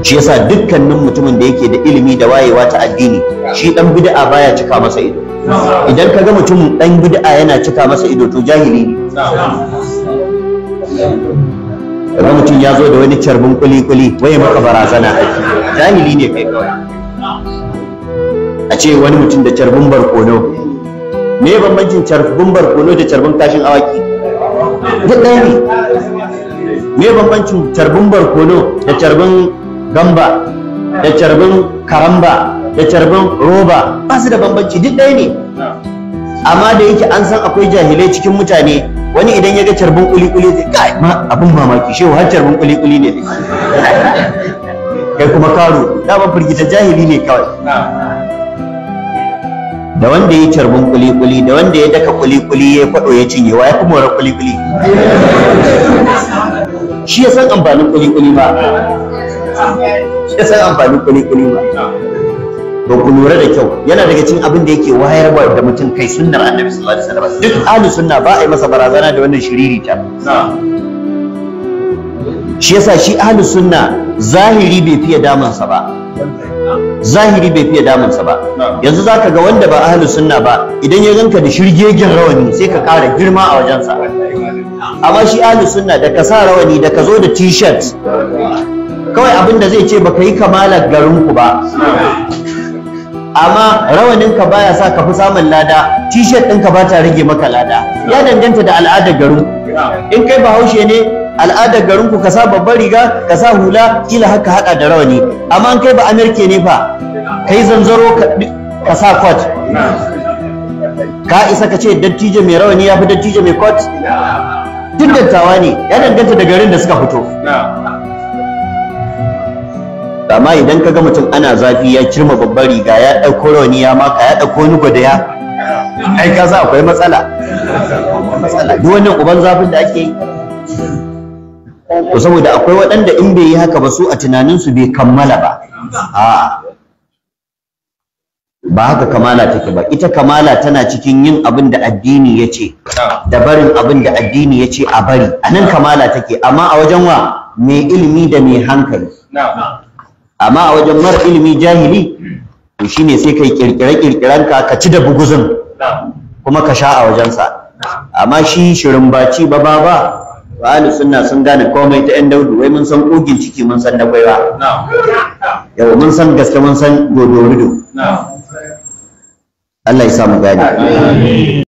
Shi yasa dukkanin mutumin da yake da ilimi da wayewa ta addini, shi dan bid'a baya cika masa ido. Idan ka ga mutum dan bid'a yana cika masa ido, to jahili ne. Kaga mutum ya zo da wani carbin kuli-kuli waye maka barazana, jahili ne kai kawai. A ce wani mutum da carbin barkono, me bambancin carbin barkono da carbin kashin awaki? Duk ɗaya ne. Me bambancin carbin barkono da carbin gamba da carbin karamba da carbin roba? Ba su da bambanci, duk ɗaya ne. Amma da yake an san akwai jahilai cikin mutane, wani idan ya ga carbin kuli-kuli zai kai ma abin mamaki, shehu har carbin kuli-kuli ne kai kuma karo dama firgita, jahili ne kawai. Da wanda ya carbin kuli-kuli da wanda ya daka kuli-kuli ya kwado ya cinye, wa ya fi morar kuli-kuli? Shi ya san amfanin kuli-kuli ba, shi ya san amfanin kuli-kuli ba. To ku lura da kyau, yana daga cikin abin da yake wayarwa da mutum kai sunnar Annabi sallallahu alaihi wasallam. Duk ahli sunna ba a yi masa barazana da wannan shiririta. Shi yasa shi ahli sunna zahiri bai fiye damunsa ba, zahiri bai fiye damunsa ba. Yanzu zaka ga wanda ba ahli sunna ba, idan ya ganka da shirgegen rawani sai ka ƙara girma a wajensa. Amma shi ahli sunna, da ka sa rawani da ka zo da t-shirt, kawai abin da zai ce baka yi kamalar garinku ba. Amma rawaninka baya sa ka fi samun lada, t-shirt ɗinka ba ta rage maka lada. Ya danganta da al'adar garin. In kai Bahaushe ne, al'adar garinku ka sa babbar riga, ka sa hula, kila haka hada da rawani. Amma in kai ba Amirke ne fa, kai zanzaro ka sa coat, ka isa ka ce dattijo mai rawani ya fi dattijo mai coat? Duk dattawa ne, ya danganta da garin da suka fito. Amma idan ka ga mutum ana zafi ya kirma babbar riga, ya ɗauko rawani ya maka, ya ɗauko wani gwadaya, ai ka sa akwai matsala, matsala. Duk wannan uban zafin da ake yi to saboda akwai waɗanda in bai yi haka ba, su a tunaninsu bai kammala ba. A'a, ba haka kamala take ba. Ita kamala tana cikin yin abin da addini ya ce da barin abin da addini ya ce a bari. A nan kamala take, amma a wajen wa? Mai ilimi da mai hankali. Amma a wajen mara ilimi, jahili, to shine sai kai kirkire kirkiren ka, ka ci da buguzun kuma ka sha a wajensa. Amma shi shirin baci ba ba ba ahli sunna sun gane komai ta yan daudu, wai mun san kugin ciki, mun san na gwaiwa. Yau mun san gaske, mun san dodorido. Allah ya sa mu gane.